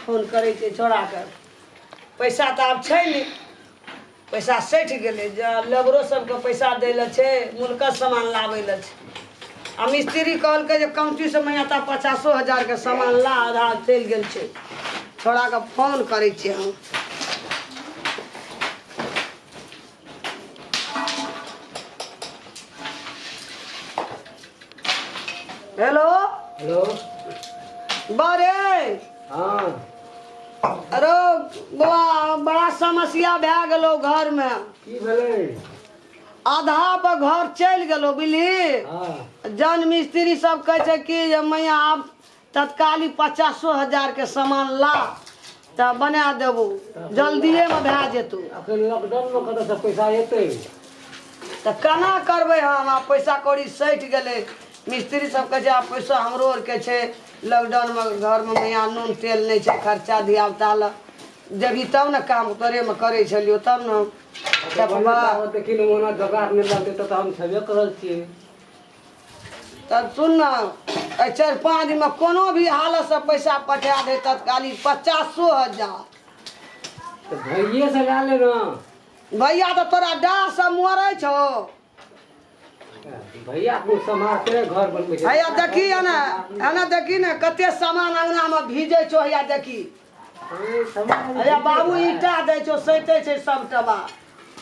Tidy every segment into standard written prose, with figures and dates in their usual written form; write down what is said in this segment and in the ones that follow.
Phone करै छियै छौड़ाके पैसा तऽ आब छै नहि पैसा सठि गेलै जे लेबरो सबके पैसा दै लए छै मुलका सामान लाबै लए छै आ मिस्त्री कहलकै जे कमतीसँ मैया तऽ पचासो हजारके सामान ला आधा चलि गेल छै छौड़ाके फोन करै छियै हम हेलो हेलो बरे हाँ अरे बौआ बड़ा समस्या भए गेलौ घरमे की भेलै आधा पर घर चलि गेलौ बुझली हाँ जन मिस्त्री सब कहै छै कि जे मैया आब तत्काली पचासो हजारके सामान ला तऽ बना देबौ जल्दिएमे भए जेतौ अखन लॉकडाउनमे कतऽसँ पैसा एतै तऽ केना करबै हम आब पैसा कौड़ी सठि गेलै मिस्त्री सब कहै छै आब पैसा हमरो आरके छै लॉकडाउनमे घरमे मैया नून तेल नहि छै खर्चा धियापुता लए देबही तब ने काम तोरेमे करै छलियौ तब ने देखबा देखी ने ओना जोगार नहि लगतै तऽ हम छेबे करल छियै तब सुन ने एहि 4-5 दिनमे कोनो भी हालतसँ पैसा पठा दे तत्काली 50,000 तऽ भैये से लए ले ने भैया तऽ तोरा डाह सब मरै छौ भैया को सम्हारते घर बनबै छै हैया देखी एने एने देखी ने कते सामान अंगनामे भीजै छौ हैया देखी हैया बाबू ईटा दै छौ सैतै छै सबटा बा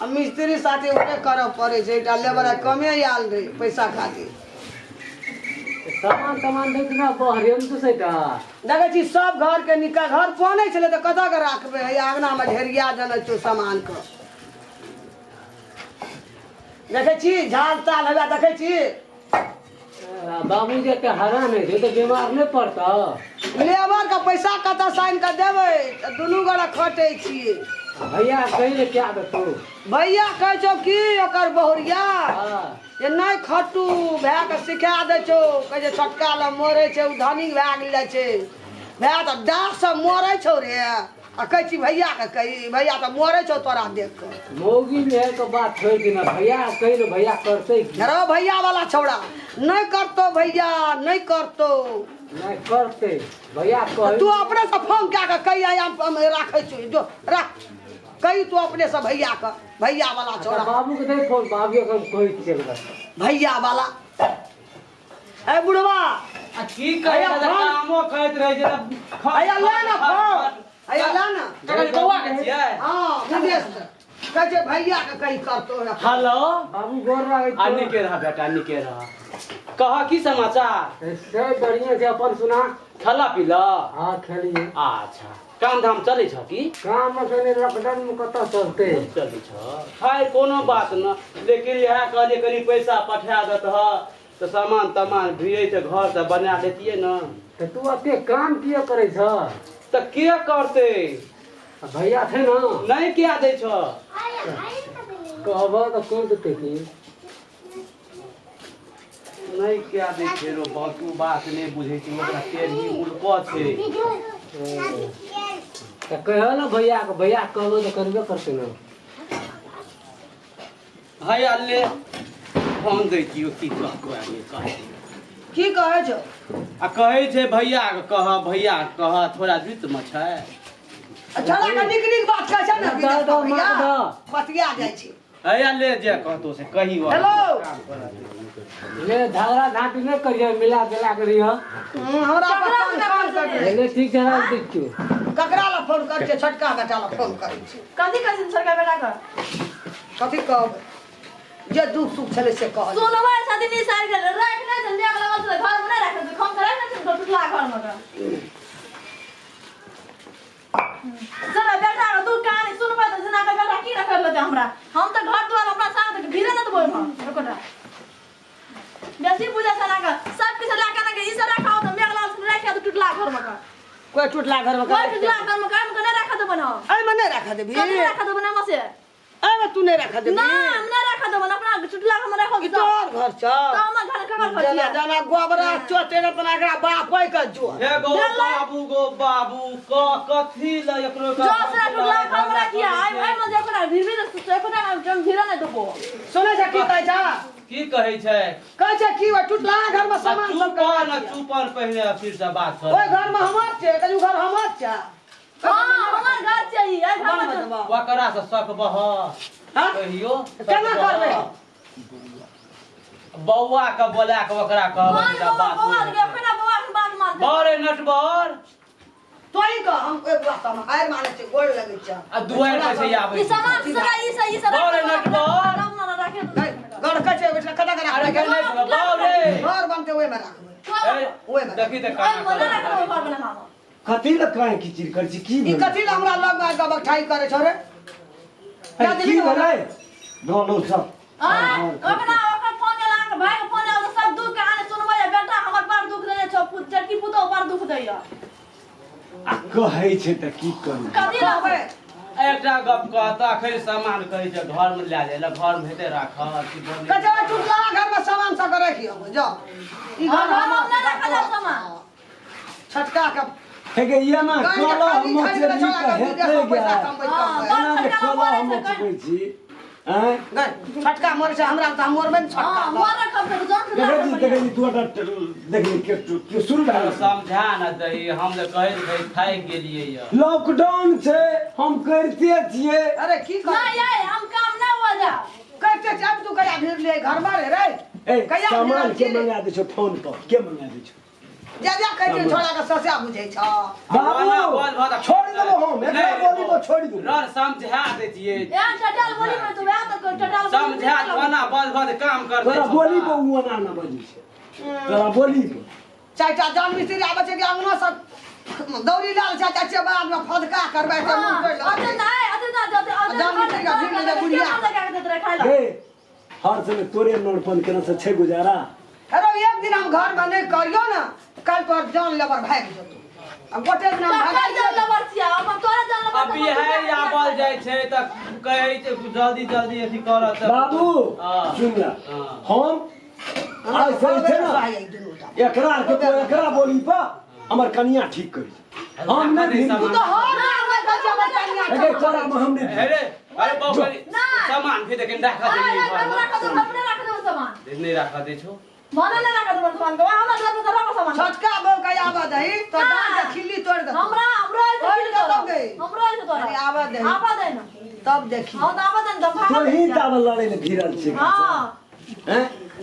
आ मिस्त्री साथे ओकरे करऽ पड़ै छै एकटा लेबर आइ कमे आयल रहै पैसा खातिर सामान तामान दैत ना बहरे मे दुसैता देखै छी सब घरके निका घर बनै छलै तऽ कतऽ के राखबै हैया अंगनामे ढेरिया देने छौ सामानके देखै छी झाल ताल हैया देखै छी बाबू जे एते हरान होइ छै तऽ बीमार नहि पड़तौ लेबर के पैसा कतऽ साइन कऽ देबै तऽ दुनू गोरा खटै छियै भैया कही ने क्या देतौ भैया कहै छौ की ओकर बहुरिया हाँ जे नहि खटू भायके सिखा दै छौ कहै छै छोटका लए मरै छै ओ धनिक भए गेल जाइ छै भाय तऽ डाह सब मरै छौ रे आ कहै छी भैयाके कही भैया तऽ मरै छौ तोरा देख कऽ मौगी बिहार के बात छोड़ि देना भैया कही ने भैया करतै की रौ भैया वाला छौड़ा नहि करतौ भैया नहि करतौ नहि करतै भैया कही तू अपने से फोन कए कऽ कही आइ हम राखै छियौ जो राख कही तू अपने से भैया के भैया वाला छौड़ा बाबू के दे फोन बाबू के हम कहै छियै एक बार भैया वाला ए बुढ़वा आ की कहै हैया छै फोन। कामो करैत रहै छै तऽ हैया ले ना फोन हैया ले ना ककर बौआ के छियै हाँ विदेश से कहै छै भैया के कही करतो है हेलो बाबू गोर लागै आ छियौ। निके रह बेटा निके रह कह की समाचार से बढ़िया छै अपन सुना खेला पीला हाँ खेलिए अच्छा काम धाम चलै छ की काम एखन लॉकडाउन में कतऽ चलतै चलै छ खैर कोनो बात न लेकिन इएह कहलियै कनि पैसा पठा देतह तऽ सामान तामान भिड़ै छै घर तऽ बना देतियै ने तऽ तू एते काम किए करै छ तऽ के करतै आ भैया छै ने नहि किया दै छ कहबह तऽ कर देतै की नहि किया दै छै रो बहुत तू बात नहि बुझै छी ओकरा टेढ़ी मुलको छै तऽ कहऽ ने भैयाके भैया कहबो तऽ करबे करतै ने हैया ले फोन दै छियौ की कहतो आदमी कहतै की कहै छौ आ कहै छै भैया के कह भैया के कह थोड़ा जुतमे छै छोड़ा के नीक नीक बात कहै छै ने दऽ, विदेश दऽ, भैया माँ दऽ। बतिया जाइ छै हैया ले जे कहतो से कही वहाँ। हेलो। काम करऽ। ले झगड़ा झाँटी नहि करिहे मिला जुला के रहिह हमरा पर कान कान कर ले ठीक छै राख दै छियौ ककरा ला फोन करै छै छोटका बेटा ला फोन करै छै कथी कहै छै छोटका बेटा के कथी कहबै जे दुख सुख छलै से कहल सोनवा शादी नहीं सार गेल राख नहि छै लेग लगल छै घर में नहि राख छै खम के राख नहि छै टुटला घर में के जरा बेटा रो तू कहानी सुनबै तऽ जेना के बेटा की रखल लेतै हमरा हम तऽ घर दुआर हमरा संग तऽ भिरे नहि देबै हम एकोटा बेसी पूजा सना के सब किछु लए के ई सब राखाओ तऽ मेघ लाल से राखि तऽ टुटला घर में के कोई टुटला घर में कोई टुटला घर में काम के नहि राखऽ देबै हम एहिमे नहि राखऽ देबही कथी राखऽ देबै हम से एहिमे तू नहि राखऽ देबही ना हम नहि राखऽ देबै अपना टुटला घर में राखऽ ई तोहर घर छौ तऽ हमर घर ककर घर जेना छियै जेना गोबरा चोटे ने तना एकरा बापै के जो हे गो बाबू गो बाबू क कथी ल एकरो जो से टुटला घर में राखिया आइ आइ में जे ओकरा भिरबी ने एकोटा हम भिरे नहि देबो सुनै छै की कहै छै की कहै छै कहै छै की ओहि टुटला घर में सामान सब चुप न चुप पहिने फिर से बात कर ओहि घर में हमर छै कहै घर हमर छै हां हमर घर चाहिए ए घर बनबै में देबो। ओकरा से सकबह हाँ? कहियो केना करबै? बौआ के बोला के ओकरा कहबै कौन जे बौआ बात बौआ के अपना बौआ के बात मानते बड़े नटबर तोही कह हम एक बात हम हार मानै छी गोड़ लगै छै आ दुआरि पर से आबै ई सामान सरा ई सही सरा बौरे नटबर। ना राखे गड़कै छै बेटा कतऽ के अरे राखबै के नहि बौरे घर बनतै ओहिमे राखबै ए, ओहिमे देखी तऽ ओइ काना मने राखबै घर बना हम कथी लए काहे खिचिड़ करै छी की ई भेलै? कथी लए हमरा लग मे आबि कऽ बकठाई करै छौ रे अरे की भेलै ढोलो सब आ ओकरा ओकर फोन एला के भाई के फोन आयल सब दुख कहानी सुनबै बेटा हमर बड़ दुख दैय छौ चटकी पुतो बड़ दुख दैय आ कहै छै तऽ की करू कथी कहबै रहबै एकटा गप कहत अखन सामान कहै छै घर मे लए जाइ लए घर मे हेतै राखल कि बने कचरा टुटला घर में सामान सब रखियो जाओ ई हाँ, घर घर हमर में नहि राखल है सामान। छटका के हे गे एना गाय के कलह खाली खाइ मचेली गेलै छोड़ा तऽ के विदेश हेतै में पैसा गे कमबैत हाँ, कमबैत। एना जे बड़ कलह छटका मचबै छी आँय गै, छटका मरै छै हमरा तऽ हम मरबै ने छटका हां मोर रखब तऽ जान से देखै छी देखै छी दूटा देखली के के शुरू भए गेल समझा न दही हम जे कहैत कहैत थाकि गेलियै यऽ लॉकडाउन छै हम करिते छियै अरे की कर नहीं यार हम काम ना हो जा करते छै अब तू कहिया भीड़ ले घर में रे रे ए कहिया सामान भिड़ल के छी रे? मंगा दै छौ फोन पर के मंगा दै छौ जा जा कहै छै छोड़ा के सस्या बुझै छ बाबू छोड़ देबो हम एकरा बोली पर छोड़ देबो रर समझा दैतियै यार टटाल बोली में तू यार तो टटाल समझा ओना बल भद काम कर तोरा बोली पर उ ओना न बजै छै तोरा बोली पर चारिटा जान मिस्त्री आबै छै कि अंगना से दौरी लाल छै चाचा बाद में फदका करबै छै मुँह तोड़ि लेबै। अते नहीं अते ना जाते अते जान मिस्त्री का भीड़ ले बुढ़िया। हे हर समय तोरे नड़पन केना से छै गुजारा अरे एक दिन हम घर में नहीं करियो ना कल तोर जान लेबर भागि जेतौ आ गोटे दिन हम ककर भागि जान लेबर छियै हम तोरा जान लेबर अभी है आबल जाइ छै तऽ कहै छै जल्दी जल्दी अथी करत बाबू हाँ। सुन ला हाँ। हम आइ से छै ना एकरा के तो एकरा बोली पर हमर कनिया ठीक करी हम नहि तू तू तो हर बार में कहै छै हमर कनिया एके तोरा में हम नहि हे रे अरे बाबू नहि। सामान भी देखिन राख दे राख दे अपने राख दे सामान नहीं राख दे छौ मने नहि राख दे सामान के हमरा घर में राख सामान छोटका बहू के आबऽ दही तो दान के खिल्ली तोड़ि देतौ हमरा हमरो ऐसे तोड़ि खिल देतौ तोरा गे। हमरो ऐसे तोरा अरे आबऽ दही। आबऽ दे ना तब देखी हम तऽ आबऽ दे ना तोही ताबे लड़ै ले भिड़ल छी हां हैं